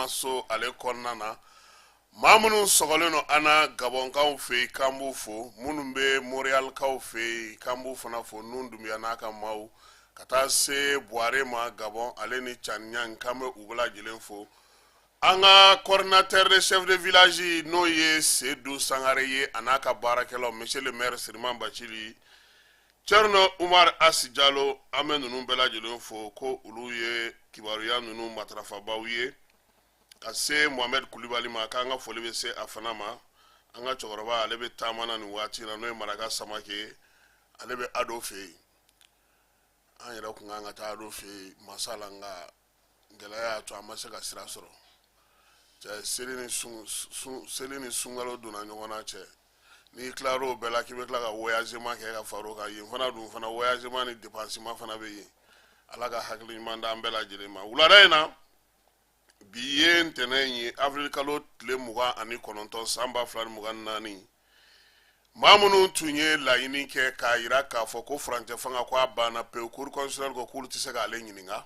ɲɛmaso ale kɔnɔna na. Maa minnu sɔgɔlen don an na Gabɔnkaw fɛ yen, k'an b'u fo. Minnu bɛ Montréalkaw fɛ yen, k'an b'u fana fo. Nun Dunbiya n'a ka maaw, ka taa se Buware ma Gabɔn, ale ni Caniɲan, k'an bɛ u bɛɛ lajɛlen fo. An ka coordinateur de chef de village, n'o ye Sedu Sangare ye, a n'a ka baarakɛlaw, monsieur le maire Siriman Bacili, Cɛrino Umar Asi Jalo, an bɛ ninnu bɛɛ lajɛlen fo ko olu ye kibaruya ninnu matarafabaw ye. Ka se Mohamed Kulibali ma, k'an ka foli bɛ se a fana ma. An ka cɛkɔrɔba, ale bɛ taama na nin waati na, n'o ye Maraka Samake ye, ale bɛ Ado fɛ yen. An yɛrɛ kun kan ka taa Ado fɛ yen masa la, nka gɛlɛya y'a to an ma se ka sira sɔrɔ. Cɛ, seli ni sunkalo donna ɲɔgɔn na. Cɛ, n'i tilar'o bɛɛ la k'i bɛ tila ka voyagement kɛ ka far'o kan, yen fana dun fana, voyagement ni dépensement fana bɛ yen. Ala ka hakili ɲuman d'an bɛɛ lajɛlen ma. Wulada in na, bi ye ntɛnɛn ye, avril kalo tile 29, san 2024. Maa minnu tun ye laɲini kɛ k'a yira k'a fɔ ko furancɛ fanga ko a banna pewu, cour constitutionnelle ko k'olu tɛ se k'ale ɲininka,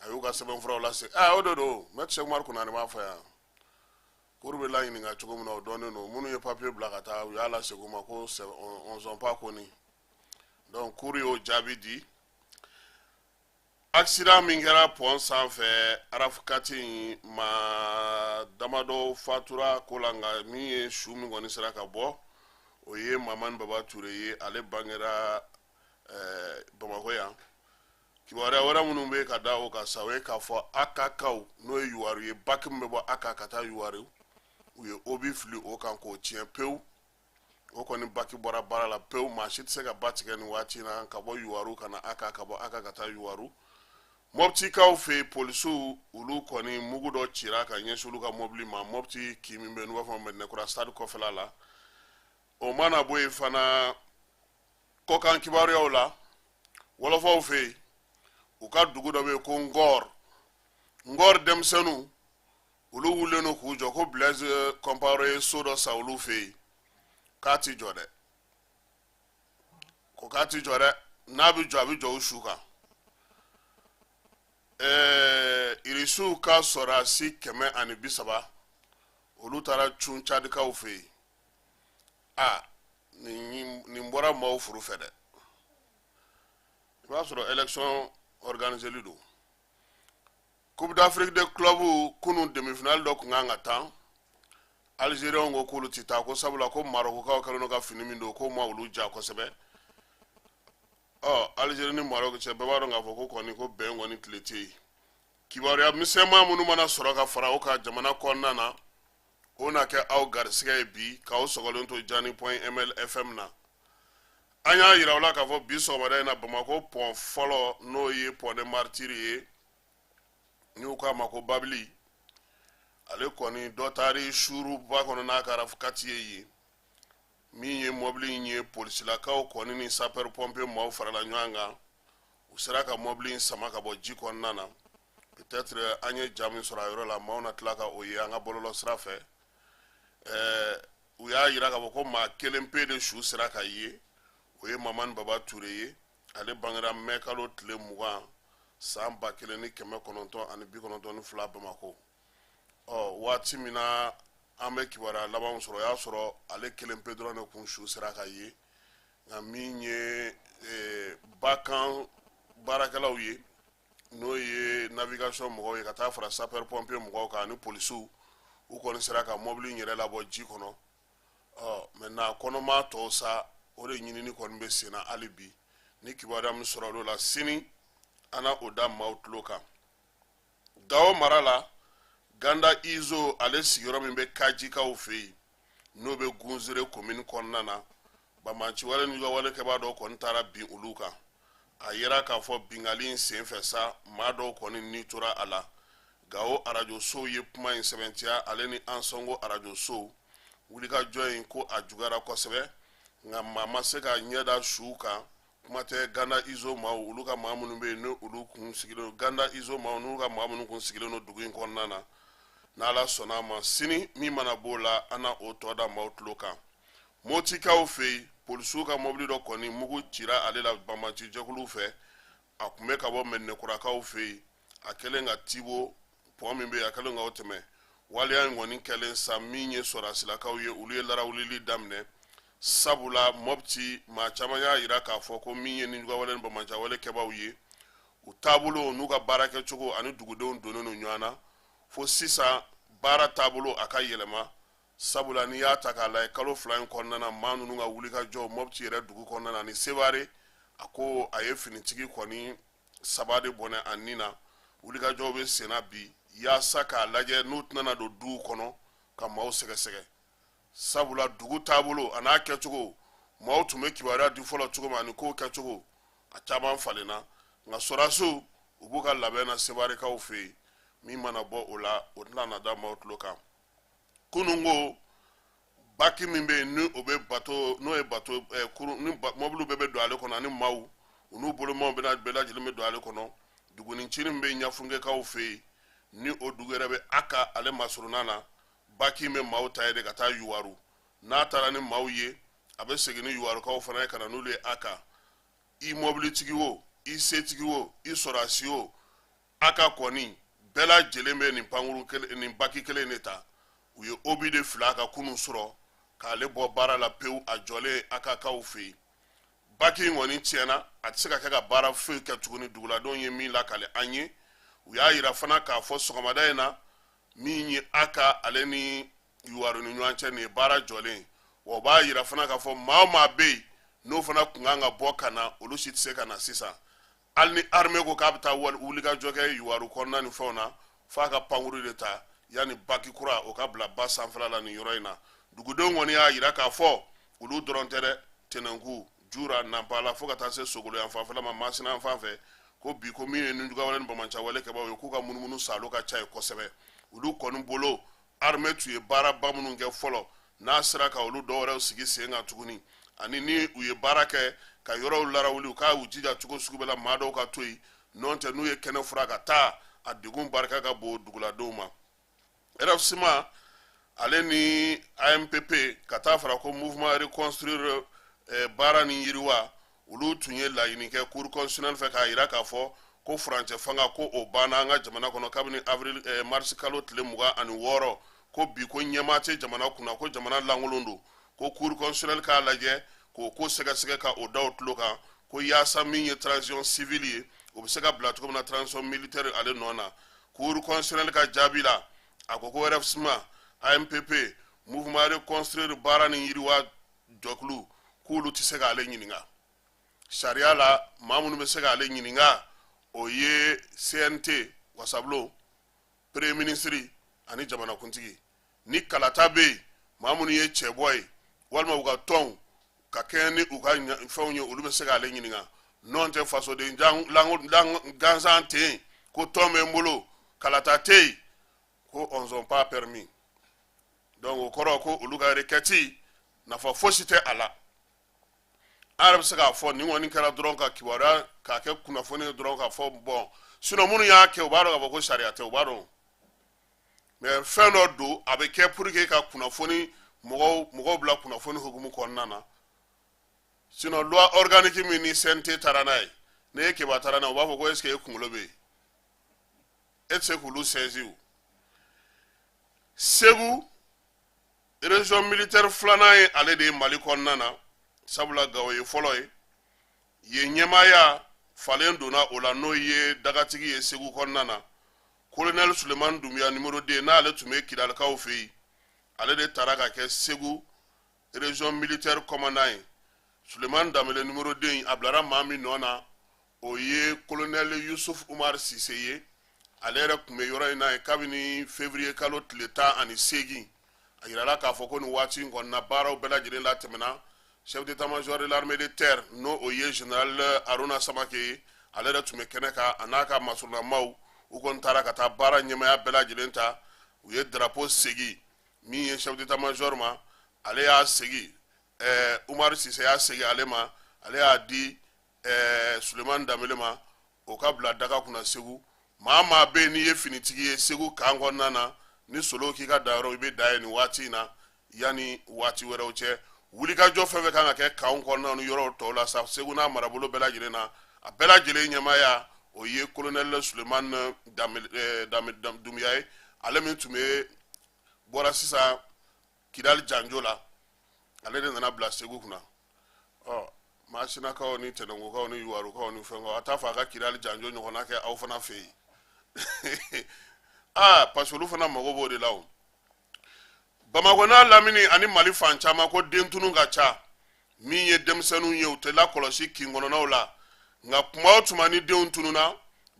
a y'u ka sɛbɛnfuraw lase. Aa, o de don, maître Cheick Oumar Konare m'a fɔ yan. Cour bɛ laɲininka cogo min na, o dɔnnen don. Minnu ye papier bila ka taa, u y'a lasegin u ma ko on sont pas connus. Donc cour y'o jaabi di. Accident min kɛra pont sanfɛ Arafukati, maa damadɔ fatura ko la, nka min ye su min kɔni sera ka bɔ, o ye Mamani Baba Ture ye. Ale bangera Bamakɔ yan. Kibaruya wɛrɛ minnu bɛ ka da o kan sa, o ye k'a fɔ Akakaw, n'o ye Yuwaru ye, baki min bɛ bɔ Aka ka taa Yuwaru, u ye obus fili o kan k'o tiɲɛ pewu. O kɔni baki bɔra baara la pewu, maa si tɛ se ka ba tigɛ nin waati na ka bɔ Yuwaru ka na Aka, ka bɔ Aka ka taa Yuwaru. Mɔptikaw fɛ yen, polisiw, olu kɔni mugu dɔ cira ka ɲɛsin olu ka mɔbili ma Mɔpti kin min bɛ yen n'u b'a fɔ Mɛdinɛkura stade kɔfɛla la. O mana bɔ yen fana, kɔkan kibaruyaw la, wɔlɔfɔw fɛ yen, u ka dugu dɔ bɛ yen ko Ngɔr. Ngɔr denmisɛnninw, olu wulilen don k'u jɔ ko Blaise Compaoré ye so dɔ san olu fɛ yen, k'a ti jɔ dɛ, ko k'a ti jɔ dɛ, n'a bɛ jɔ, a bɛ jɔ u su kan. Irisiw ka sɔrɔdasi 130, olu taara cun Cadikaw fɛ yen. A nin bɔra maaw furu fɛ dɛ. I b'a sɔrɔ élection organiseli don. Coupe d'Afrique des clubs, kunun demi-finale dɔ tun kan ka tan. Algériens ko k'olu tɛ taa, ko sabula ko Maroc kaw kɛlen don ka fini min don, k'o ma olu ja kosɛbɛ. Ɔ, Algérie ni Maroc cɛ, bɛɛ b'a dɔn k'a fɔ ko kɔni ko bɛn kɔni tile tɛ yen. Kibaruya misɛnman minnu mana sɔrɔ ka fara o kan jamana kɔnɔna na, o na kɛ aw garisigɛ ye bi, k'aw sɔgɔlen to Jani point ml FM na. An y'a yira aw la k'a fɔ bi sɔgɔmada in na, Bamakɔ pont fɔlɔ, n'o ye pont des Martyrs ye, n'u k'a ma ko Babili, ale kɔni dɔ taari suruba kɔnɔ n'a ka RAV4 ye yen. Min ye mɔbili in ye, polisilakaw kɔni ni sapeur pompier maaw farala ɲɔgɔn kan, u sera ka mɔbili in sama ka bɔ ji kɔnɔna na. Peut-être an ye ja min sɔrɔ a yɔrɔ la, maaw na tila ka o ye an ka bɔlɔlɔ sira fɛ. U y'a yira k'a fɔ ko maa kelen pe de su sera ka ye, o ye Mamani Baba Ture ye. Ale bangera mɛ kalo tile 20, san 1992, Bamakɔ. Ɔ, waati min na an bɛ kibaruya labanw sɔrɔ, o y'a sɔrɔ ale kelen pe dɔrɔn de kun su sera ka ye. Nka min ye bakan baarakɛlaw ye, n'o ye navigation mɔgɔw ye, ka taa fara sapeur pompier mɔgɔw kan ani polisiw, u kɔni sera ka mɔbili in yɛrɛ labɔ ji kɔnɔ. Ɔ, maintenant kɔnɔma tɔw sa, o de ɲinini kɔni bɛ sen na hali bi. Ni kibaruya min sɔrɔ olu la sini, an na o da maaw tulo kan. Gawo mara la, Ganda Izo, ale sigiyɔrɔ min bɛ Kajikaw fɛ yen, n'o bɛ Gunzure commune kɔnɔna na, banbaanciwale ni wale kɛbaa dɔw kɔni taara bin olu kan. A yira k'a fɔ binkanni in senfɛ sa, maa dɔw kɔni ni tora a la. Gawo arajosow ye kuma in sɛbɛntiya, ale ni Ansɔngo arajosow. Wulikajɔ in ko a juguyara kosɛbɛ, nka maa ma se ka ɲɛ da suw kan. Kuma tɛ Ganda Izo maaw, olu ka maa minnu bɛ yen, ni olu kun sigilen don, Ganda Izo maaw n'u ka maa minnu kun sigilen don dugu in kɔnɔna na. N'Ala sɔnna a ma, sini min mana b'o la, an na o tɔ da maaw tulo kan. Motikaw fɛ yen, polisiw ka mɔbili dɔ kɔni mugu cira ale la banbaanci jɛkuluw fɛ. A tun bɛ ka bɔ Mɛdinɛkurakaw fɛ yen, a kɛlen ka Tibo pont min bɛ yen, a kɛlen k'o tɛmɛ. Waleya in kɔni kɛlen sa, min ye sɔrɔdasilakaw ye, olu ye larawulili daminɛ, sabula Mɔpti maa caman y'a yira k'a fɔ ko min ye nijuguwale ni banbaanciwale kɛbaaw ye, u taabolo n'u ka baara kɛcogo ani dugudenw donnen don ɲɔgɔn na. Fo sisan baara taabolo a ka yɛlɛma, sabula n'i y'a ta k'a lajɛ, kalo 2 in kɔnɔna na, maa ninnu ka wulikajɔ Mɔpti yɛrɛ dugu kɔnɔna na ni Sevare, a ko a ye finitigi kɔni saba de bɔnɛ a ni na. Wulikajɔw bɛ senna bi yaasa k'a lajɛ n'u tɛna na don duw kɔnɔ ka maaw sɛgɛsɛgɛ, sabula dugu taabolo a n'a kɛcogo, maaw tun bɛ kibaruya di fɔlɔ cogo min ani kow kɛcogo, a caman falenna. Nka sɔrɔdasiw, u b'u ka labɛn na Sevarekaw fɛ yen. Min mana bɔ o la, o tɛna na da maaw tulo kan. Kunun ko baki min bɛ yen, ni o bɛ bato, n'o ye bato kurun ni mɔbiliw bɛɛ bɛ don ale kɔnɔ, ani maaw u n'u bolomaw bɛna bɛɛ lajɛlen bɛ don ale kɔnɔ, dugunin cinin min bɛ Ɲafunkekaw fɛ yen, ni o dugu yɛrɛ bɛ Aka ale masurunna na, baki bɛ maaw ta yen de ka taa Yuwaru. N'a taara ni maaw ye, a bɛ segin ni Yuwarukaw fana ye ka na n'olu ye Aka. I mɔbilitigi o, i setigi o, i sɔrɔdasi o, Aka kɔni bɛɛ lajɛlen bɛ nin pankuru kelen, nin baki kelen de ta. U ye obus de fili a kan kunun surɔ k'ale bɔ baara la pewu. A jɔlen Akakaw fɛ yen, baki in kɔni tiɲɛna, a tɛ se ka kɛ ka baara foyi kɛ tuguni. Duguladenw ye min lakale an ye, u y'a yira fana k'a fɔ sɔgɔmada in na, min ye Aka ale ni Yuwaru ni ɲɔgɔn cɛ, nin ye baara jɔlen. Wa u b'a yira fana k'a fɔ maa o maa bɛ yen n'o fana kun kan ka bɔ ka na, olu si tɛ se ka na sisan. Hali ni armée ko k'a bɛ taa wulikajɔ kɛ Yuwaru kɔnɔna ni fɛnw na, f'a ka pankuru de ta yanni baki kura o ka bila ba sanfɛla la nin yɔrɔ in na. Dugudenw kɔni y'a yira k'a fɔ olu dɔrɔn tɛ dɛ, Tɛnɛnku, Jura, Nanpala, fo ka taa se Sogolo yan fanfɛla ma, Masina yan fan fɛ, ko bi ko min ye nijuguyawale ni banbaanciwale kɛbaaw ye, k'u ka munumunu saalo ka ca yen kosɛbɛ. Olu kɔni bolo, armée tun ye baaraba minnu kɛ fɔlɔ, n'a sera ka olu dɔwɛrɛw sigi sen kan tuguni, ani ni u ye baara kɛ ka yɔrɔw larawuli, u ka u jija cogo sugu bɛɛ la maa dɔw ka to yen. N'o tɛ, n'u ye kɛnɛ fura ka taa, a degun barika ka bon duguladenw ma. RFSMA ale ni AMPP, ka taa fara ko Mouvement Reconstruire Baara ni Yiriwa, olu tun ye laɲini kɛ Cour constitutionnelle fɛ k'a yira k'a fɔ ko furancɛ fanga ko o banna an ka jamana kɔnɔ kabini avril mars kalo tile 26. Ko bi ko ɲɛmaa tɛ jamana kunna, ko jamana lankolon don, ko Cour constitutionnelle k'a lajɛ k'o ko sɛgɛsɛgɛ ka o da o tulo kan, ko yaasa min ye transition civile ye, o bɛ se ka bila cogo min na transition militaire ale nɔ na. Cour constitutionnelle ka jaabi la, a ko ko RFSMA, AMPP, Mouvement Reconstruire Baara ni Yiriwa jɔkulu, k'olu tɛ se k'ale ɲininka sariya la. Maa minnu bɛ se k'ale ɲininka, o ye CNT, wasabulon, premier ministre ani jamanakuntigi. Ni kalata bɛ yen, maa minnu ye cɛbɔ ye walima u ka tɔnw ka kɛɲɛ ni u ka fɛnw ye, olu bɛ se k'ale ɲininka. N'o tɛ, fasoden gansan tɛ yen ko tɔn bɛ n bolo, kalata tɛ yen, ko on sont pas permis. Donc o kɔrɔ ko olu ka requête nafa fosi tɛ a la. An yɛrɛ bɛ se k'a fɔ nin kɔni kɛra dɔrɔn ka kibaruya k'a kɛ kunnafoni ye dɔrɔn k'a fɔ bon, sinon minnu y'a kɛ, u b'a dɔn k'a fɔ ko sariya tɛ, u b'a dɔn. Mais fɛn dɔ don, a bɛ kɛ pour que ka kunnafoni mɔgɔw bila kunnafoni hukumu kɔnɔna na. Sinon loi organique min ni CNT taara n'a ye, ne ye Keba taara n'a ye, u b'a fɔ ko est ce que e kunkolo bɛ yen, e tɛ se k'olu saisir o. Segu région militaire filanan ye ale de ye Mali kɔnɔna na, sabula Gawo ye fɔlɔ ye. Yen ɲɛmaaya falen donna o la, n'o ye dagatigi ye Segu kɔnɔna na, colonel Sulemani Dunbiya numéro 2, n'ale tun bɛ Kidalikaw fɛ yen, ale de taara ka kɛ Segu région militaire commandant ye. Sulemani Danbele numéro 2, a bilara maa min nɔ na, o ye colonel Yusuf Umar Sise ye. Ale yɛrɛ tun bɛ yɔrɔ in na yen kabini février kalo tile 18. A yirala k'a fɔ ko nin waati in kɔnɔna, baaraw bɛɛ lajɛlen latɛmɛna. Chef d'état-major de l'armée de terre, n'o o ye général Haruna Samake ye, ale yɛrɛ tun bɛ kɛnɛ kan, a n'a ka masurunamaw. U kɔni taara ka taa baara ɲɛmaya bɛɛ lajɛlen ta. U ye drapeau segi min ye chef d'état-major ma, ale y'a segi, Umar Sise y'a segi ale ma, ale y'a di Sulemani Danbele ma, o ka bila daga kunna Segu. Maa maa bɛ yen n'i ye finitigi ye Segu kan kɔnɔna na, ni solo k'i ka da yɔrɔ, i bɛ da yen nin waati in na yanni waati wɛrɛw cɛ. Wulikajɔ fɛn fɛn kan ka kɛ kanw kɔnɔna ni yɔrɔw tɔw la sa, Segu n'a marabolo bɛɛ lajɛlen na, a bɛɛ lajɛlen ɲɛmaaya, O ye kolonɛli Sulemani Dunbiya ye, ale min tun bɛ bɔra sisan Kidali janjo la, ale de nana bila Segu kunna. Ɔ, Masinakaw ni Tɛnɛnkokaw ni Yuwarukaw ni fɛnkaw, a t'a fɔ a ka Kidali janjo ɲɔgɔnna kɛ aw fana fɛ yen. Aa, parce que olu fana mago b'o de la. O Bamakɔ n'a lamini ani Mali fan caman, ko den tunu ka ca. Min ye denmisɛnninw ye, u tɛ lakɔlɔsi kin kɔnɔnaw la, nka tuma o tuma ni denw tununa,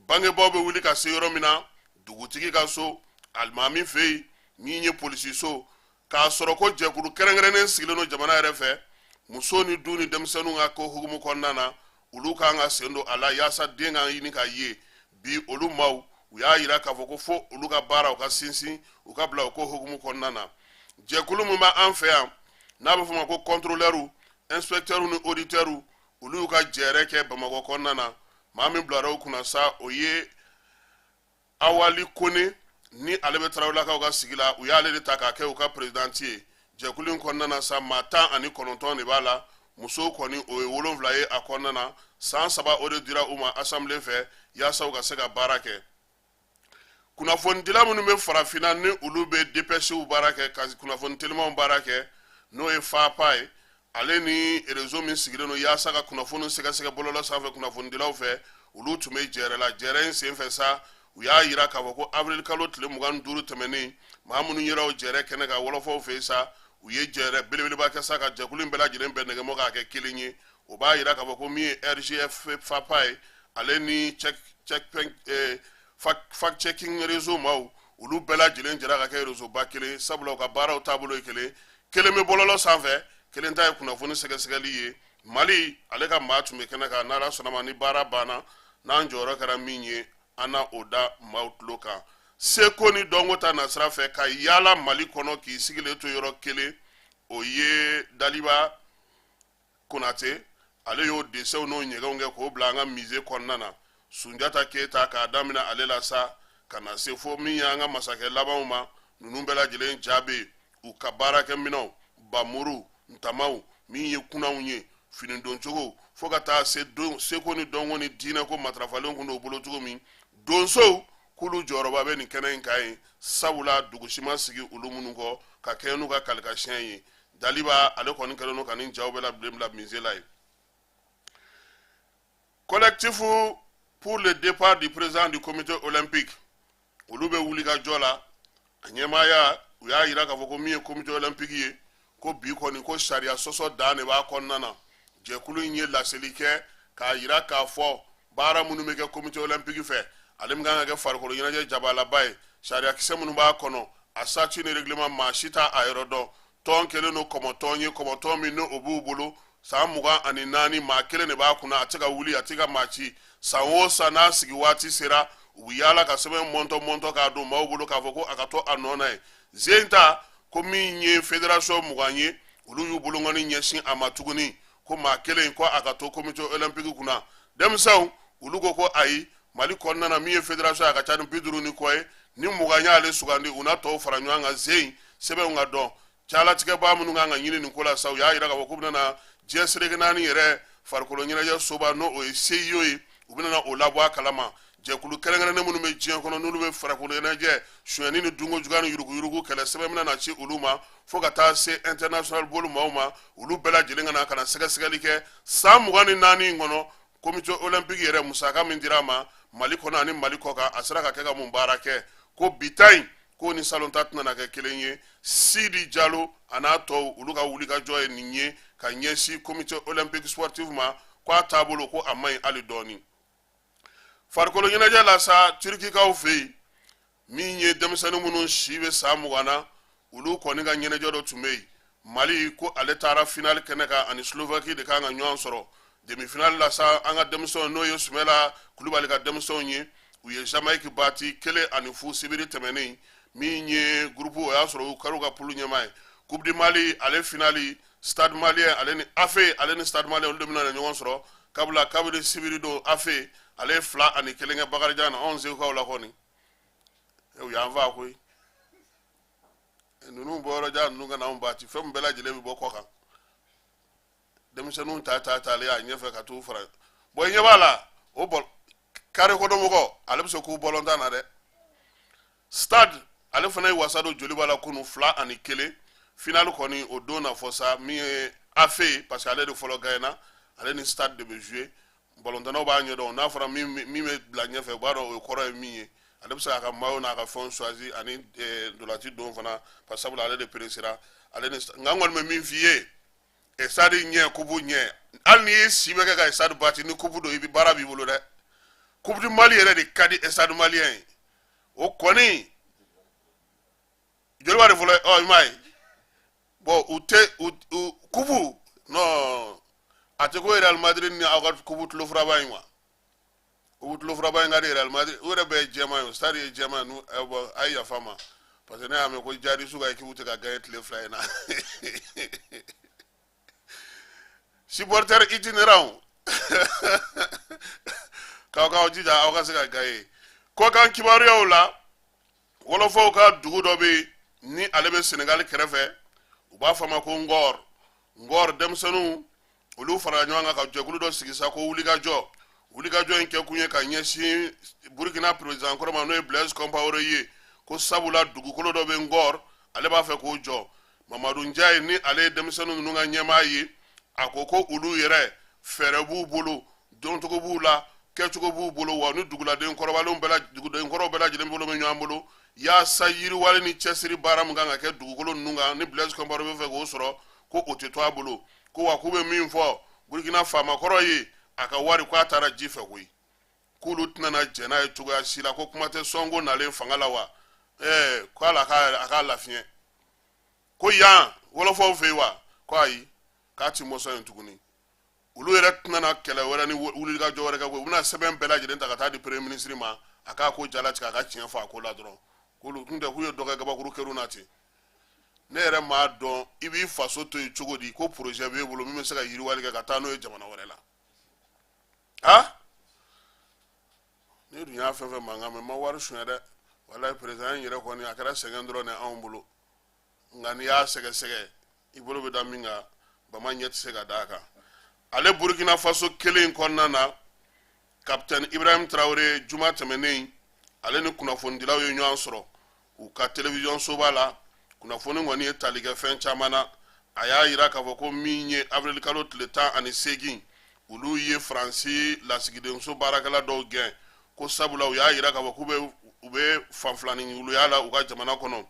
bangebaaw bɛ wuli ka se yɔrɔ min na, dugutigi ka so, alimami fɛ yen, min ye polisi so, k'a sɔrɔ ko jɛkulu kɛrɛnkɛrɛnnen sigilen don jamana yɛrɛ fɛ muso ni du ni denmisɛnninw ka ko hukumu kɔnɔna na, olu kan ka sen don a la yaasa den ka ɲini ka ye. Bi olu maaw, u y'a yira k'a fɔ ko fo olu ka baara u ka sinsin, u ka bila o ko hukumu kɔnɔna na. Jɛkulu min b'an fɛ yan n'a bɛ f'o ma ko contrôleurs, inspecteurs ni auditeurs, olu y'u ka jɛrɛ kɛ Bamakɔ kɔnɔna na. Maa min bilara u kunna sa, o ye Awali Kone, ni ale bɛ Tarawelelakaw ka sigi la. U y'ale de ta k'a kɛ u ka perezidanti ye. Jɛkulu in kɔnɔna na sa, maa 19 de b'a la, musow kɔni o ye 7 ye a kɔnɔna na. San 3 o de dira u ma asanbile fɛ yaasa u ka se ka baara kɛ. Kunnafonidila minnu bɛ farafinna, ni olu bɛ dépêchew baara kɛ, ka kunnafoni telimanw baara kɛ, n'o ye FAPA ye, ale ni réseau min sigilen don yaasa ka kunnafoni sɛgɛsɛgɛ bɔlɔlɔ sanfɛ kunnafonidilaw fɛ, olu tun bɛ jɛrɛ la. Jɛrɛ in senfɛ sa, u y'a yira k'a fɔ ko avril kalo tile 25 tɛmɛnen, maa minnu yera o jɛrɛ kɛnɛ kan wɔlɔfɔw fɛ yen sa, u ye jɛrɛ belebeleba kɛ sa ka jɛkulu in bɛɛ lajɛlen bɛn nɛgɛmɔ k'a kɛ kelen ye. O b'a yira k'a fɔ ko min ye RGF FAPA ye, ale ni fact checking réseau maaw, olu bɛɛ lajɛlen jɛra ka kɛ réseau ba kelen, sabula u ka baaraw taabolo ye kelen. Kelen bɛ bɔlɔlɔ sanfɛ, kelen ta ye kunnafoni sɛgɛsɛgɛli ye. Mali ale ka maa tun bɛ kɛnɛ kan. N'Ala sɔnna ma, ni baara banna, n'an jɔyɔrɔ kɛra min ye, an na o da maaw tulo kan. Seko ni dɔnko ta nasira fɛ, ka yaala Mali kɔnɔ k'i sigilen to yɔrɔ kelen, o ye Daliba Konate. Ale y'o dessinw n'o ɲɛgɛnw kɛ k'o bila an ka musée kɔnɔna na. Sunjata Keyita, k'a daminɛ ale la sa ka na se fo min y'an ka masakɛ labanw ma, ninnu bɛɛ lajɛlen ja bɛ yen, u ka baarakɛminɛnw, bamuru, ntamaw, min ye kunanw ye, finidoncogo, fo ka taa se seko ni dɔnko ni diinɛko matarafalen kun don u bolo cogo min. Donsow k'olu jɔyɔrɔba bɛ nin kɛnɛ in kan yen, sabula dugu si ma sigi olu minnu kɔ ka kɛɲɛ n'u ka kalikasiyɛn ye. Daliba ale kɔni kɛlen don ka nin jaw bɛɛ lajɛlen bila musée la yen. Collectif pour le départ du président du comité olympique, olu bɛ wuli ka jɔ la. A ɲɛmaaya, u y'a yira k'a fɔ ko min ye comité olympique ye, ko bi kɔni ko sariya sɔsɔ dan de b'a kɔnɔna na. Jɛkulu in ye laseli kɛ k'a yira k'a fɔ baara minnu bɛ kɛ comité olympique fɛ, ale min kan ka kɛ farikolo ɲɛnajɛ jabalaba ye, sariyakisɛ minnu b'a kɔnɔ, a statut ni règlement, maa si t'a a yɔrɔ dɔn. Tɔn kɛlen don kɔmɔtɔn ye, kɔmɔtɔn min n'o b'u bolo san 24, maa kelen de b'a kunna, a tɛ ka wuli, a tɛ ka maa ci. San o san n'a sigi waati sera, u bɛ yaala ka sɛbɛn mɔntɔ mɔntɔ k'a don maaw bolo k'a fɔ ko a ka to a nɔ na yen. Zen ta ko min ye fédération 20 ye, olu y'u bolonkɔni ɲɛsin a ma tuguni ko maa kelen ko a ka to comité olympique kunna. Denmisɛnw olu ko ko ayi, Mali kɔnɔna na, min ye fédération ye, a ka ca ni 50 ni kɔ ye, ni 20 y'ale sugandi, u na tɔw fara ɲɔgɔn kan zen sɛbɛnw ka dɔn. Calatigɛbaa minnu kan ka ɲini nin ko la sa, u y'a yira k'a fɔ k'u bɛna na diɲɛ seleke naani yɛrɛ farikolo ɲɛnajɛ soba, n'o o ye CIO ye, u bɛna na o labɔ a kalama. Jɛkulu kɛrɛnkɛrɛnnen minnu bɛ diɲɛ kɔnɔ, n'olu bɛ farikolo ɲɛnajɛ sonyɛni ni dunko juguya ni yuruguyurugu kɛlɛ, sɛbɛn bɛna na ci olu ma fo ka taa se international bolo maaw ma, olu bɛɛ lajɛlen ka na ka na sɛgɛsɛgɛli kɛ san 24 in kɔnɔ, comité olympique yɛrɛ musaka min dira a ma Mali kɔnɔ ani Mali kɔkan, a sera ka kɛ ka mun baara kɛ. Ko bi ta in, ko ni salon ta tɛna kɛ kelen ye. Sidi Jalo a n'a tɔw, olu ka wulikajɔ ye nin ye ka ɲɛsin comité olympique sportif ma, ko a taabolo ko a man ɲi hali dɔɔni. Farikolo ɲɛnajɛ la sa, Turikikaw fɛ yen, min ye denmisɛnnin minnu si bɛ san 20 na, olu kɔni ka ɲɛnajɛ dɔ tun bɛ yen. Mali ko ale taara finali kɛnɛ kan, ani Slovaquie de kan ka ɲɔgɔn sɔrɔ demi finali la sa. An ka denmisɛnw, n'o ye Sumala Kulubali ka denmisɛnw ye, u ye Jamaïque bati 1-0 sibiri tɛmɛnen. Min ye groupe, o y'a sɔrɔ u kɛra u ka poule ɲɛmaa ye. Coupe du Mali ale finali, Stade Malien ale ni AFE, ale ni Stade Malien, olu de bɛna ɲɔgɔn sɔrɔ kabila kabiri sibiri don. AFE ale ye 2-1 kɛ Bakarijan na. Anw Segukaw la kɔni, u y'an faa koyi. Ninnu bɔyɔrɔ jan ninnu ka na anw bati, fɛn min bɛɛ lajɛlen bɛ bɔ kɔ kan, denmisɛnninw ta ta talen a ɲɛfɛ ka t'u fara bɔn. I ɲɛ b'a la, o bɔl Kare kɔnɔmɔgɔ, ale bɛ se k'u bɔlɔntan na dɛ. Stade, ale fana ye wasa don Joliba la kunu 2-1. Finale kɔni, o don na fɔ sa min ye AFE, parce que ale de fɔlɔ gagnena, ale ni Stade de bɛ jouer. Balontannaw b'a ɲɛdɔn, n'a fɔra min bɛ bila ɲɛfɛ, u b'a dɔn o ye kɔrɔ ye min ye. Ale bɛ se k'a ka maillot n'a ka fɛnw choisi ani ntolanci don fana, parce que sabula ale de peresera ale ni. Nka n kɔni bɛ min f'i ye, Stade ɲɛ, coupe ɲɛ, hali n'i ye si bɛ kɛ ka Stade bati ni coupe don, i bɛ baara b'i bolo dɛ. Coupe du Mali yɛrɛ de ka di Stade Malien ye. O kɔni Joliba de fɔlɔ. Ɔ, i m'a ye, bon, u tɛ u coupe, non, a tɛ ko Real Madrid ni aw ka coupe tulofuraba in wa. Coupe tulofuraba in ka di Real Madrid, u yɛrɛ bɛɛ ye jɛman ye, Stade ye jɛman ye. Nu bon, a ye yafa n ma, parce que ne y'a mɛn ko jadisu ka équipe tɛ ka gagner tile 2 in na. Supporter itinérant, k'aw jija aw ka se ka gagner. Kɔkan kibaruyaw la, wɔlɔfɔw ka dugu dɔ bɛ yen ni ale bɛ Senegali kɛrɛfɛ, u b'a fɔ a ma ko Ngɔr. Ngɔr denmisɛnninw, olu farala ɲɔgɔn kan ka jɛkulu dɔ sigi sa ko wulikajɔ. Wulikajɔ in kɛkun ye ka ɲɛsin Burukina président kɔrɔ ma, n'o ye Blaise Compaoré ye, ko sabula dugukolo dɔ bɛ Ngɔr, ale b'a fɛ k'o jɔ. Mamadu Njaye, ni ale ye denmisɛnnin ninnu ka ɲɛmaa ye, a ko ko olu yɛrɛ fɛɛrɛ b'u bolo, dɔncogo b'u la, kɛcogo b'u bolo, wa ni duguladen kɔrɔbalenw bɛɛ la, duguden kɔrɔw bɛɛ lajɛlen bolo bɛ ɲɔgɔn bolo yaasa yiriwali ni cɛsiri baara min kan ka kɛ dugukolo ninnu kan, ni Blaise Compaoré bɛ fɛ k'o sɔrɔ, ko o tɛ to a bolo. Ko wa k'u bɛ min fɔ Burukina faamakɔrɔ ye, a ka wari ko a taara ji fɛ koyi, k'olu tɛna na jɛn n'a ye cogoya si la, ko kuma tɛ Sonko nalen fanga la wa. Ko ala a k'a lafiɲɛ ko yan wɔlɔfɔw fɛ yen wa, ko ayi, k'a ti mɔsɔn yen tuguni. Olu yɛrɛ tɛna na kɛlɛ wɛrɛ ni wulikajɔ wɛrɛ kɛ koyi, u bɛna sɛbɛn bɛɛ lajɛlen ta ka taa di premier ministre ma, a k'a ko jalatigɛ, a ka tiɲɛ fɔ a ko la dɔrɔn. K'olu tun tɛ k'u ye dɔ kɛ gabakuru kerun na ten. Ne yɛrɛ m'a dɔn i b'i faso to yen cogo di, ko projet b'e bolo min bɛ se ka yiriwali kɛ ka taa n'o ye jamana wɛrɛ la. A ne dun y'a fɛn fɛn mankan mɛn, n ma wari suɲɛ dɛ, walayi. Président in yɛrɛ kɔni, a kɛra sɛgɛn dɔrɔn de anw bolo, nka n'i y'a sɛgɛsɛgɛ, i bolo bɛ da min kan, bama ɲɛ tɛ se ka d'a kan. Ale Burukina Faso kelen in kɔnɔna na, Kapitɛni Ibrahim Traoré, juma tɛmɛnen, ale ni kunnafonidilaw ye ɲɔgɔn sɔrɔ u ka telewisɔn soba la. Kunnafoni kɔni ye tali kɛ fɛn caman na. A y'a yira k'a fɔ ko min ye avril kalo tile 18, olu ye Faransi lasigidenso baarakɛla dɔw gɛn, ko sabula u y'a yira k'a fɔ k'u bɛ u bɛ fanfilanin wuluya la u ka jamana kɔnɔ.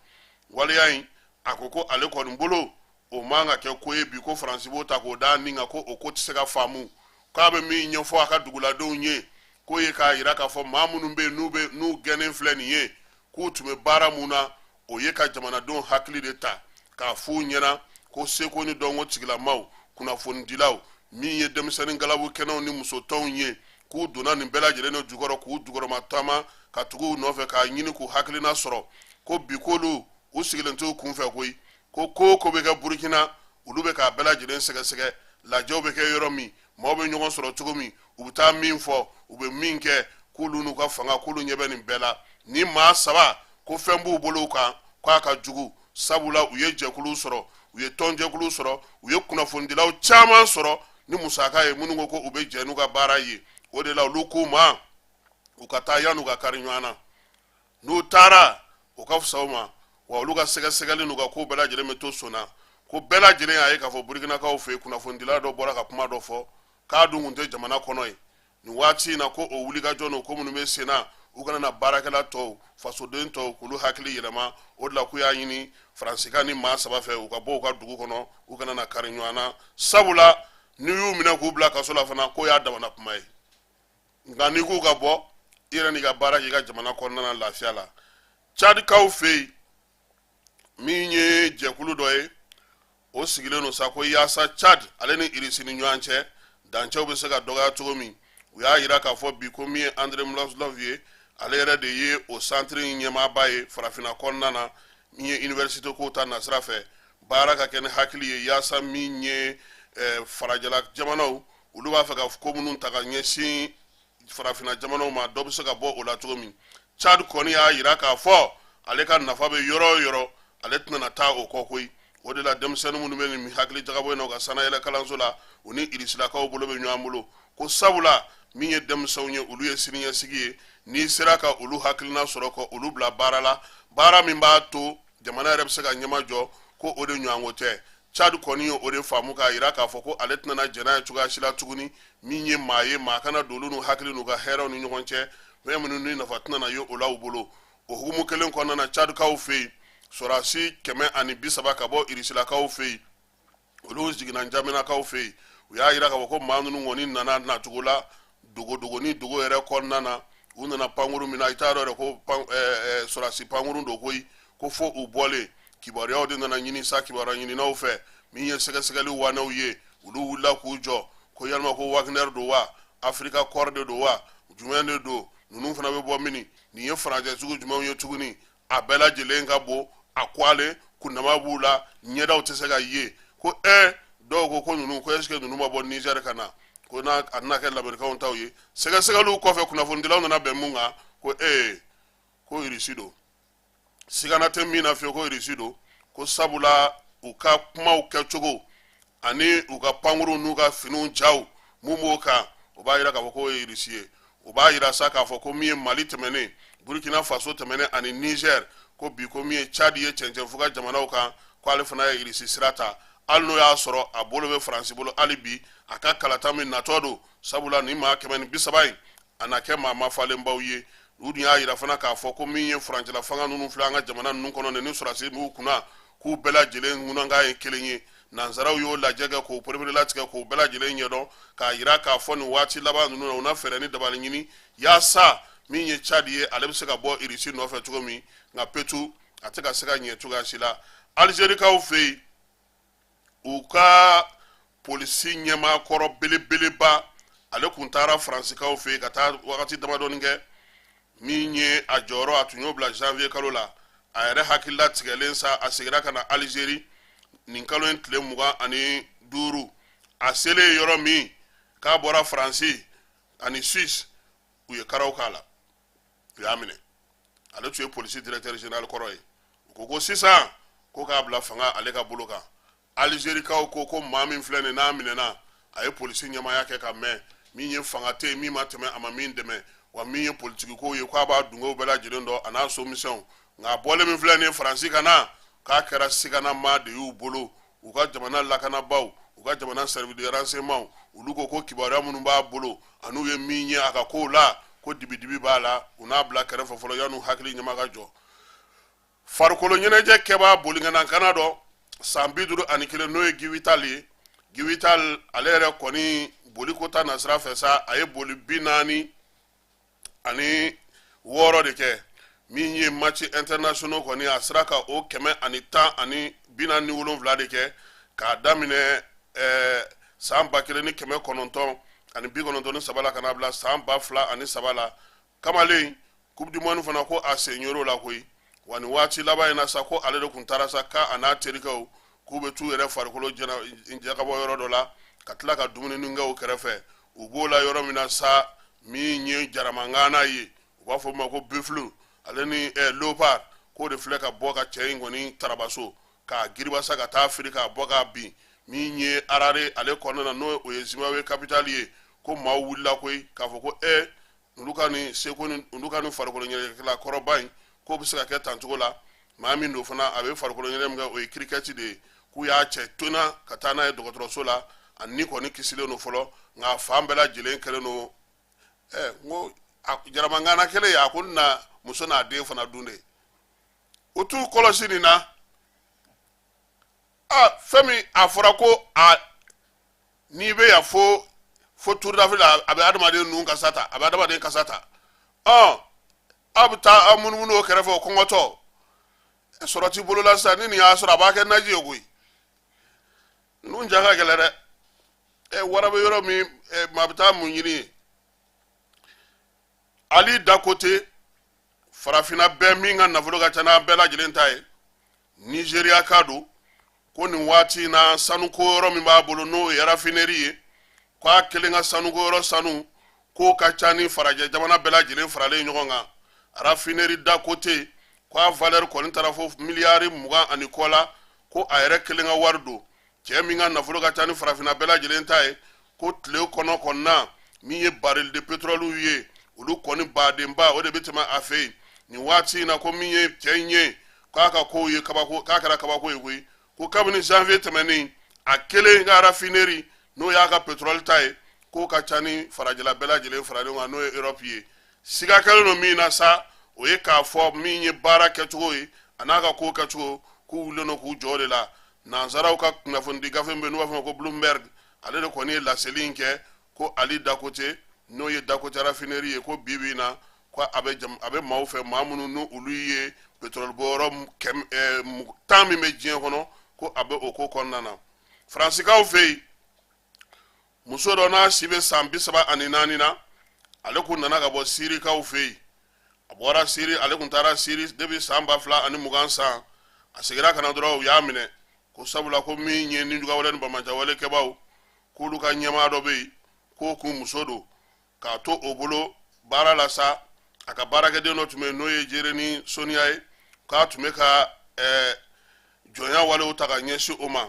Waleya in, a ko ko ale kɔni bolo, o man ka kɛ ko ye bi, ko Faransi b'o ta k'o da nin kan, ko o ko tɛ se ka faamu. K'a bɛ min ɲɛfɔ a ka duguladenw ye, k'o ye k'a yira k'a fɔ maa minnu bɛ yen, n'u bɛ n'u gɛnnen filɛ nin ye, k'u tun bɛ baara mun na, o ye ka jamanadenw hakili de ta k'a f'u ɲɛna ko seko ni dɔnko tigilamaw, kunnafonidilaw, min ye denmisɛnnin galabu kɛnɛw ni musotɔnw ye, k'u donna nin bɛɛ lajɛlen de jukɔrɔ, k'u jukɔrɔma taama ka tugu u nɔfɛ k'a ɲini k'u hakilina sɔrɔ. Ko bi k'olu u sigilen t'u kunfɛ koyi, ko ko o ko bɛ kɛ Burukina, olu bɛ k'a bɛɛ lajɛlen sɛgɛsɛgɛ. Lajɛw bɛ kɛ yɔrɔ min, maaw bɛ ɲɔgɔn sɔrɔ cogo min, u bɛ taa min fɔ, u bɛ min kɛ, k'olu n'u ka fanga, k'olu ɲɛ bɛ nin bɛɛ la. Ni maa saba ko fɛn b'u bolo kan, k'a ka jugu, sabula u ye jɛkulu sɔrɔ, u ye tɔnjɛkulu sɔrɔ, u ye kunnafonidilaw caman sɔrɔ ni musaka ye, minnu ko ko u bɛ jɛ n'u ka baara ye. O de la olu k'u ma u ka taa yan'u ka kari ɲɔgɔn na. N'u taara, o ka fisa u ma, wa olu ka sɛgɛsɛgɛli n'u ka ko bɛɛ lajɛlen bɛ to so na. Ko bɛɛ lajɛlen y'a ye k'a fɔ Burukinakaw fɛ yen, kunnafonidila dɔ bɔra ka kuma dɔ fɔ k'a dun kun tɛ jamana kɔnɔ yen nin waati in na, ko o wulikajɔ n'o ko minnu bɛ sen na, u kana na baarakɛla tɔw, fasoden tɔw, k'olu hakili yɛlɛma. O de la k'u y'a ɲini Faransika ni maa saba fɛ, u ka bɔ u ka dugu kɔnɔ, u kana na kari ɲɔgɔn na, sabula n'i y'u minɛ k'u bila kaso la fana, k'o y'a damana kuma ye. Nka n'i k'u ka bɔ, i yɛrɛ n'i ka baara k'i ka jamana kɔnɔna na lafiya la. Cadikaw fɛ yen, min ye jɛkulu dɔ ye, o sigilen don sa ko yaasa Cad ale ni Irisi ni ɲɔgɔn cɛ dancɛw bɛ se ka dɔgɔya cogo min. U y'a yira k'a fɔ bi ko min ye Andre Mlozlov ye, ale yɛrɛ de ye o santiri in ɲɛmaaba ye farafinna kɔnɔna na, min ye université kow ta nasira fɛ, baara ka kɛ ni hakili ye yaasa min ye farajɛla jamanaw, olu b'a fɛ ka ko minnu ta ka ɲɛsin farafinna jamanaw ma, dɔ bɛ se ka bɔ o la cogo min. Chad kɔni y'a yira k'a fɔ ale ka nafa bɛ yɔrɔ o yɔrɔ, ale tɛna na taa o kɔ koyi. O de la denmisɛnnin minnu bɛ nin hakili jagabɔ in na u ka sanayɛlɛ kalanso la, u ni irisilakaw bolo bɛ ɲɔgɔn bolo. Ko sabula min ye denmisɛnw ye, olu ye siniɲɛsigi ye. N'i sera ka olu hakilina sɔrɔ ka olu bila baara la, baara min b'a to jamana yɛrɛ bɛ se ka ɲɛmajɔ, ko o de ɲɔgɔnko tɛ. Chad kɔni ye o de faamu k'a yira k'a fɔ ko ale tɛna jɛn n'a ye cogoya si la tuguni. Min ye maa ye, maa kana don olu n'u hakili n'u ka hɛrɛw ni ɲɔgɔn cɛ, fɛn minnu ni nafa tɛna na ye o la u bolo. O hukumu kelen kɔnɔna na, Chadkaw fɛ yen, sɔrɔdasi 130 ka bɔ Irisilakaw fɛ yen, olu jiginna Njamenakaw fɛ yen. U y'a yira k'a fɔ ko maa ninnu kɔni nana nacogo la dogodogo ni dogo yɛrɛ kɔnɔna na. U nana pankurun min na, i t'a dɔn yɛrɛ ko sɔrɔdasi pankurun don koyi. Ko fo u bɔlen, kibaruyaw de nana ɲini sa kibaruya ɲininaw fɛ. Min ye sɛgɛsɛgɛli wanɛw ye, olu wulila k'u jɔ ko yalima ko Wagner don wa, Africa Corps de don wa, jumɛn de don, ninnu fana bɛ bɔ mini, nin ye furancɛ sugu jumɛnw ye tuguni? A bɛɛ lajɛlen ka bon, a kwalen kundama b'u la, ɲɛdaw tɛ se ka ye. Ko dɔw ko ko ninnu ko est-ce que ninnu ma bɔ Niger ka na, ko n'a a tɛna kɛ lamɛrikaw taw ye. Sɛgɛsɛgɛliw kɔfɛ, kunnafonidilaw nana bɛn mun kan? Ko ko Irisi don. Sigana tɛ min na fiyewu ko Irisi don, ko sabula u ka kumaw kɛcogo ani u ka pankurunw n'u ka finiw jaw mun b'o kan, o b'a yira k'a fɔ k'o ye Irisi ye. O b'a yira sa k'a fɔ ko min ye Mali tɛmɛnen, Burkina Faso tɛmɛnen ani Niger, ko bi ko min ye Chad ye cɛncɛnfuga jamanaw kan, ko ale fana ye Irisi sira ta, hali n'o y'a sɔrɔ a bolo bɛ Faransi bolo hali bi a ka kalata min natɔ don. Sabula nin maa 130 in, a na kɛ maa mafalenbaw ye. U dun y'a yira fana k'a fɔ ko min ye furancɛla fanga ninnu filɛ an ka jamana ninnu kɔnɔ, ni sɔrɔdasi b'u kunna, k'u bɛɛ lajɛlen ŋunankan ye kelen ye. Nansaraw y'o lajɛ kɛ k'o pereperelatigɛ k'o bɛɛ lajɛlen ɲɛdɔn, k'a yira k'a fɔ nin waati laban ninnu na, u na fɛɛrɛ ni dabali ɲini yaasa min ye Chad ye, ale bɛ se ka bɔ Irisi nɔfɛ cogo min. Nka petu, a tɛ ka se ka ɲɛ cogoya si la. Alizerikaw fɛ yen, u ka polisi ɲɛmaa kɔrɔ belebeleba, ale kun taara Faransikaw fɛ yen ka taa wagati damadɔni kɛ. Min ye a jɔyɔrɔ, a tun y'o bila janvier kalo la. A yɛrɛ hakilila tigɛlen sa, a seginna ka na Alizeri nin kalo in tile 25. A selen yɔrɔ min k'a bɔra Faransi ani Suisse, u ye karaw k'a la, u y'a minɛ. Ale tun ye polisi directeur général kɔrɔ ye. U ko ko sisan ko k'a bila fanga ale ka bolo kan. Alizerikaw ko ko maa min filɛ nin n'a minɛna, a ye polisi ɲɛmaaya kɛ ka mɛn, min ye fanga tɛ yen min ma tɛmɛ a ma min dɛmɛ, wa min ye politikikow ye, k'a b'a dungew bɛɛ lajɛlen dɔn a n'a somisɛnw. Nka a bɔlen min filɛ nin ye Faransi ka na, k'a kɛra siganamaa de y'u bolo. U ka jamana lakanabaaw, u ka jamana service de renseignement, olu ko ko kibaruya minnu b'a bolo an'u ye min ye a ka kow la, ko dibidibi b'a la. U n'a bila kɛrɛfɛ fɔlɔ yan'u hakili ɲɛma ka jɔ. Farikolo ɲɛnajɛ kɛbaa boliŋanankana dɔ, san 51, n'o ye Guy Vital ye. Guy Vital ale yɛrɛ kɔni boliko ta nasira fɛ sa, a ye boli 46 de kɛ. Min ye match internationaux kɔni, a sera ka o 147 de kɛ k'a daminɛ san 1993 la ka n'a bila san 2003 la. Kamalen Coupe du monde fana, ko a sen yer'o la koyi. Wa nin waati laban in na sa, ko ale de kun taara sa k'a n'a terikɛw k'u bɛ t'u yɛrɛ farikolo jagabɔ yɔrɔ dɔ la ka tila ka dumuni kɛ o kɛrɛfɛ. U b'o la yɔrɔ min na sa, min ye jaramangana ye, u b'a fɔ o ma ko buffle, ale ni léopard, k'o de filɛ ka bɔ ka cɛ in kɔni tarabaso k'a giribasa ka taa firi k'a bɔ k'a bin. Min ye Harare ale kɔnɔna na, n'o o ye Zimbabwe capitale ye, ko maaw wulila koyi k'a fɔ ko olu ka nin seko ni olu ka nin farikolo ɲɛnajɛkɛla kɔrɔba in, k'o bɛ se ka kɛ tan cogo la. Maa min don fana, a bɛ farikolo ɲɛnajɛ min kɛ, o ye cricket de ye. K'u y'a cɛ tona ka taa n'a ye dɔgɔtɔrɔso la. A ni kɔni kisilen don fɔlɔ, nka a fan bɛɛ lajɛlen kɛlen don. N ko jaramangana kelen, a ko na muso n'a den fana dun de, u t'u kɔlɔsi nin na. A fɛn min a fɔra ko a n'i bɛ yan fo Tour d'Afrique la, a bɛ adamaden nun kasa ta, a bɛ adamaden kasa ta. Ɔ aw bɛ taa aw munumunu o kɛrɛfɛ, o kɔngɔtɔ sɔrɔ t'i bolo la sisan. Ni nin y'a sɔrɔ, a b'a kɛ naji ye koyi. Ninnu ja ka gɛlɛn dɛ. Wara bɛ yɔrɔ min, maa bɛ taa mun ɲini yen? Ali Dangote, farafinna bɛɛ min ka nafolo ka ca n'an bɛɛ lajɛlen ta ye, Nizeriya ka don, ko nin waati in na, sanuko yɔrɔ min b'a bolo, n'o ye raffinerie ye, ko a kelen ka sanuko yɔrɔ sanu k'o ka ca ni farajɛ jamana bɛɛ lajɛlen faralen ɲɔgɔn kan. Raffinerie Dangote, ko a valeur kɔni taara fo miliyari 20 ani kɔ la, ko a yɛrɛ kelen ka wari don. Cɛ min ka nafolo ka ca ni farafinna bɛɛ lajɛlen ta ye, ko tile kɔnɔ kɔnɔna Min ye baril de pétrole ye, olu kɔni badenba o de bɛ tɛmɛ a fɛ yen nin waati in na. Ko min ye cɛ in ye, k'a ka kow ye kabako, k'a kɛra kabako ye koyi. Ko kabini janvier tɛmɛnen, a kelen ka raffinerie, n'o y'a ka pétrole ta ye, k'o ka ca ni farajɛla bɛɛ lajɛlen fara ɲɔgɔn kan, n'o ye Europe ye. Siga kɛlen don min na sa, o ye k'a fɔ min ye baara kɛcogo ye, a n'a ka ko kɛcogo, k'u wulilen don k'u jɔ o de la. Nansaraw ka kunnafonidi gafe min bɛ yen, n'u b'a fɔ ma ko Bloomberg, ale de kɔni ye laseli in kɛ ko Ali Dangote, n'o ye Dangote raffinerie ye, ko bi bi in na, ko a bɛ maaw fɛ, maa minnu n'u olu ye pétrole bɔyɔrɔ 10 min bɛ diɲɛ kɔnɔ, ko a bɛ o ko kɔnɔna na. Faransikaw fɛ yen, muso dɔ n'a si bɛ san 34 na, ale kun nana ka bɔ Sirikaw fɛ yen. A bɔra Siri, ale kun taara Siri depuis san 2020 san. A seginna ka na dɔrɔn, u y'a minɛ ko sabula ko min ye nijugawale ni banbaanciwale kɛbaaw, k'olu ka ɲɛmaa dɔ bɛ yen, k'o kun muso don k'a to o bolo baara la sa. A ka baarakɛden dɔ tun bɛ yen, n'o ye Jereni Soniya ye, k'a tun bɛ ka jɔnya walew ta ka ɲɛsin o ma.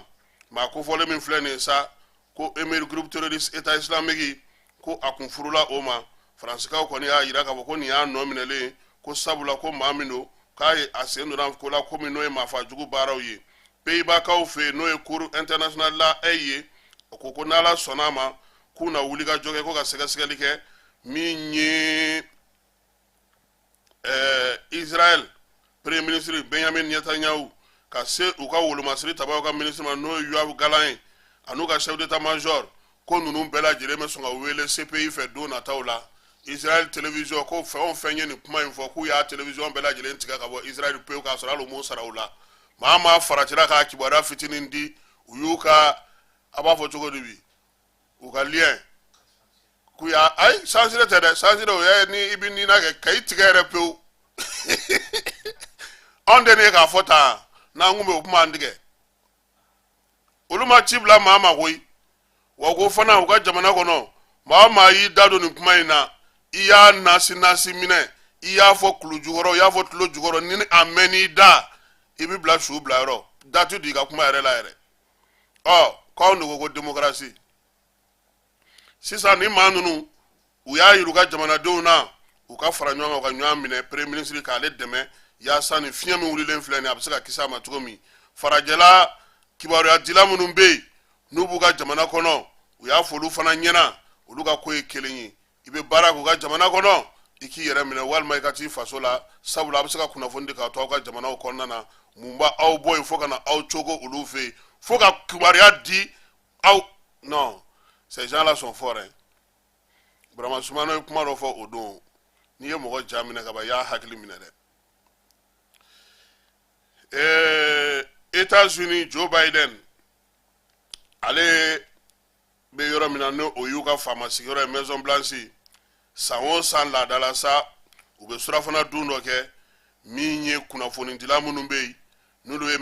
Maa kofɔlen min filɛ nin ye sa, ko émir groupe terroriste État islamique, ko a kun furula o ma. Faransikaw kɔni y'a yira k'a fɔ ko nin y'a nɔ minɛlen ye, ko sabula ko maa min don, k'a ye a sen donna ko la, ko min n'o ye maafajugu baaraw ye. Pays-Bas-kaw fɛ yen, n'o ye Cour internationale La Haye ye, o ko ko n'Ala sɔnna a ma, k'u na wuli ka jɔ kɛ ko ka sɛgɛsɛgɛli kɛ min ye Israël premier ministre Benjamin Netanyahu, ka se u ka wolomasiri tabaw ka ministre ma, n'o ye Yoav Gallant ye, an'u ka chef d'état major, ko ninnu bɛɛ lajɛlen bɛ sɔn ka wele CPI fɛ don nataw la. Israël télévision ko fɛn o fɛn ye nin kuma in fɔ, k'u y'a télévision bɛɛ lajɛlen tigɛ ka bɔ Israël pewu, k'a sɔrɔ hali u m'o sara u la. Maa maa faratira k'a kibaruya fitinin di, u y'u ka, a b'a fɔ cogo di bi, u ka lien k'u y'a, ayi, censuré tɛ dɛ. Censuré, o ye ni i bɛ nina kɛ ka i tigɛ yɛrɛ pewu. Anw tɛ nin ye k'a fɔ tan, n'an kun bɛ o kuma an tigɛ. Olu ma ci bila maa ma koyi. Wa ko fana u ka jamana kɔnɔ, maa o maa y'i da don nin kuma in na, i y'a nasi nasi minɛ, i y'a fɔ kulu jukɔrɔ, i y'a fɔ tulo jukɔrɔ, ni a mɛnn'i da, i bɛ bila su bila yɔrɔ da ti don i ka kuma yɛrɛ la yɛrɛ. Ɔ, k'anw de ko ko démocratie. Sisan ni maa ninnu, u y'a yir'u ka jamanadenw na, u ka fara ɲɔgɔn kan, u ka ɲɔgɔn minɛ, premier ministre k'ale dɛmɛ yaasa nin fiɲɛ min wulilen filɛ nin, a bɛ se ka kisi a ma cogo min. Farajɛla kibaruyadila minnu bɛ yen, n'u b'u ka jamana kɔnɔ, u y'a fɔ olu fana ɲɛna, olu ka ko ye kelen ye. I bɛ baara k'u ka jamana kɔnɔ, i k'i yɛrɛ minɛ walima i ka t'i faso la, sabula a bɛ se ka kunnafoni di k'a to aw ka jamanaw kɔnɔna na. Mun b'aw bɔ yen fo ka na aw cogo olu fɛ yen fo ka kibaruya di aw? Non, ces gens là sont forts, hein. Burama Sumano ye kuma dɔ fɔ o don: n'i ye mɔgɔ ja minɛ ka ban, i y'a hakili minɛ dɛ. États-Unis, Joe Biden, ale bɛ yɔrɔ min na, n'o o y'u ka faama sigiyɔrɔ ye, Maison Blanche, san o san laadala sa, u bɛ surafana dun dɔ kɛ. Min ye kunnafonidila minnu bɛ yen, n'olu ye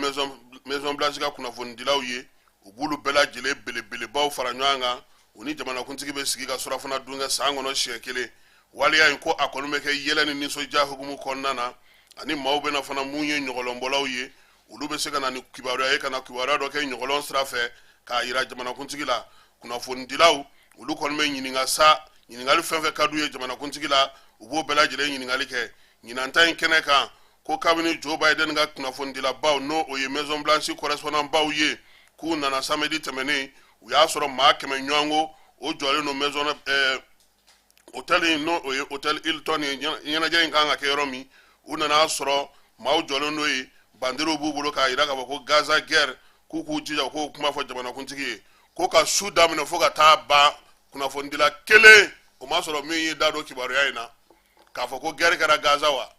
Maison Blanche ka kunnafonidilaw ye, u b'olu bɛɛ lajɛlen belebelebaw fara ɲɔgɔn kan, u ni jamanakuntigi bɛ sigi ka surafana dun kɛ san kɔnɔ siɲɛ kelen. Waleya in ko a kɔni bɛ kɛ yɛlɛ ni nisɔndiya hukumu kɔnɔna na, ani maaw bɛna fana mun ye ɲɔgɔlɔnbɔlaw ye, olu bɛ se ka na ni kibaruya ye, ka na kibaruya dɔ kɛ ɲɔgɔlɔn sira fɛ k'a yira jamanakuntigi la. Kunnafonidilaw, olu kɔni bɛ ɲininka sa, ɲininkali fɛn fɛn ka d'u ye jamanakuntigi la, u b'o bɛɛ lajɛlen ɲininkali kɛ. Ɲinan ta in kɛnɛ kan, ko kabini Joe Biden ka kunnafonidilabaw, n'o o ye Maison Blanche correspondant baw ye, k'u nana samedi tɛmɛnen, u y'a sɔrɔ maa 100 ɲɔgɔnko o jɔlen don maison hôtel in, n'o o ye hôtel Hilton ye, ɲɛnajɛ in kan ka kɛ yɔrɔ min. U nana sɔrɔ maaw jɔlen don yen, banderiw b'u bolo k'a yira k'a fɔ ko Gaza guerre, k'u k'u jija k'o kuma fɔ jamanakuntigi ye. Ko ka su daminɛ fo ka taa ban, kunnafonidila kelen o ma sɔrɔ min y'i da don kibaruya in na k'a fɔ ko guerre kɛra Gaza wa.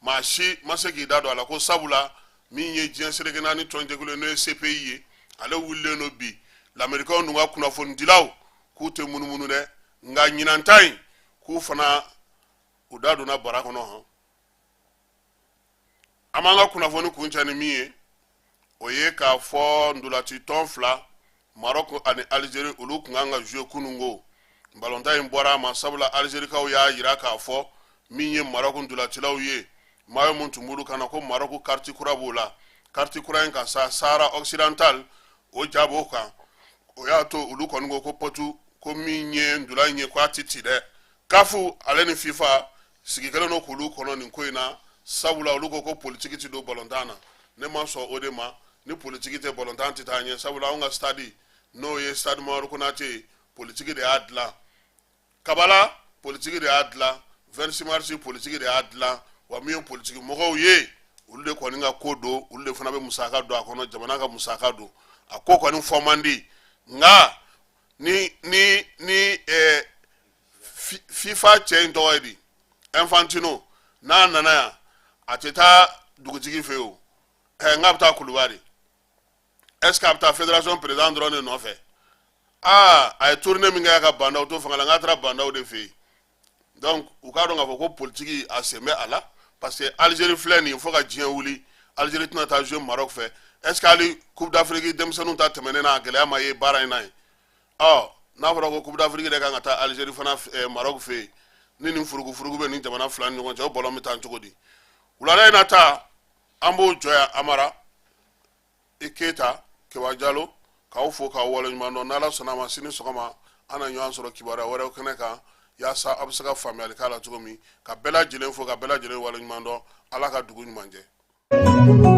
Maa si ma se k'i da don a la, ko sabula min ye diɲɛ seleke naani tɔnjɛkulu ye, n'o ye CPI ye, ale wulilen don bi. Lamerikɛnw dun ka kunnafonidilaw, k'u tɛ munumunu dɛ. Nka ɲinan ta in, k'u fana u da donna bara kɔnɔ hɔn. An b'an ka kunnafoni kuncɛ ni min ye, o ye k'a fɔ ntolaci tɔn fila, Maroc ani Algérie, olu tun kan ka jouer kununko. Balontan in bɔra a ma, sabula Algérikaw y'a yira k'a fɔ min ye Maroc ntolacilaw ye, maillot mun tun b'olu kan na, ko Maroc carte kura b'o la. Carte kura in kan sa, Sahara occidental o ja b'o kan. O y'a to olu kɔni ko ko pɔtu. Ko min ye ndola in ye, ko a tɛ ci dɛ. CAF ale ni FIFA sigi kɛlen don k'olu kɔnɔ nin ko in na, sabula olu ko ko politiki tɛ don balontan na. Ne ma sɔn o de ma. Ni politiki tɛ, balontan tɛ taa ɲɛ, sabula anw ka stade, n'o ye stade Mamadu Konate ye, politiki de y'a dilan. Kabala, politiki de y'a dilan. 26 mars, politiki de y'a dilan. Wa min ye politiki mɔgɔw ye, olu de kɔni ka ko don, olu de fana bɛ musaka don a kɔnɔ, jamana ka musaka don a ko kɔni fɔ man di. Nka ni FIFA cɛ in tɔgɔ ye di, Infantino, n'a nana yan, a tɛ taa dugutigi fɛ yen o. N k'a bɛ taa Kuluba de. Est ce que a bɛ taa fédération président dɔrɔn de nɔfɛ? Aa, a ye tournée min kɛ ka Bah N'Daw to fanga la, n k'a taara Bah N'Daw de fɛ yen. Donc u k'a dɔn k'a fɔ ko politiki a sen bɛ a la, parce que Algérie filɛ nin ye, fo ka diɲɛ wuli, Algérie tɛna taa jouer Maroc fɛ. Est ce que hali Coupe d'Afrique denmisɛnninw ta tɛmɛnen na, a gɛlɛya ma ye baara in na yen? Ɔ, n'a fɔra ko Coupe d'Afrique de kan ka taa Algérie fana Maroc fɛ yen, ni nin furugufurugu bɛ nin jamana fila ni ɲɔgɔn cɛ, o ballon bɛ taa cogo di? Wulada in na ta, an b'o jɔ yan. Amara i Keyita, Keba Jalo, k'aw fo k'aw waleɲuman dɔn. N'Ala sɔnna a ma, sini sɔgɔma an na ɲɔgɔn sɔrɔ kibaruya wɛrɛw kɛnɛ kan, yaasa aw bɛ se ka faamuyali k'a la cogo min. Ka bɛɛ lajɛlen fo, ka bɛɛ lajɛlen waleɲuman dɔn. Ala ka dugu ɲuman jɛ.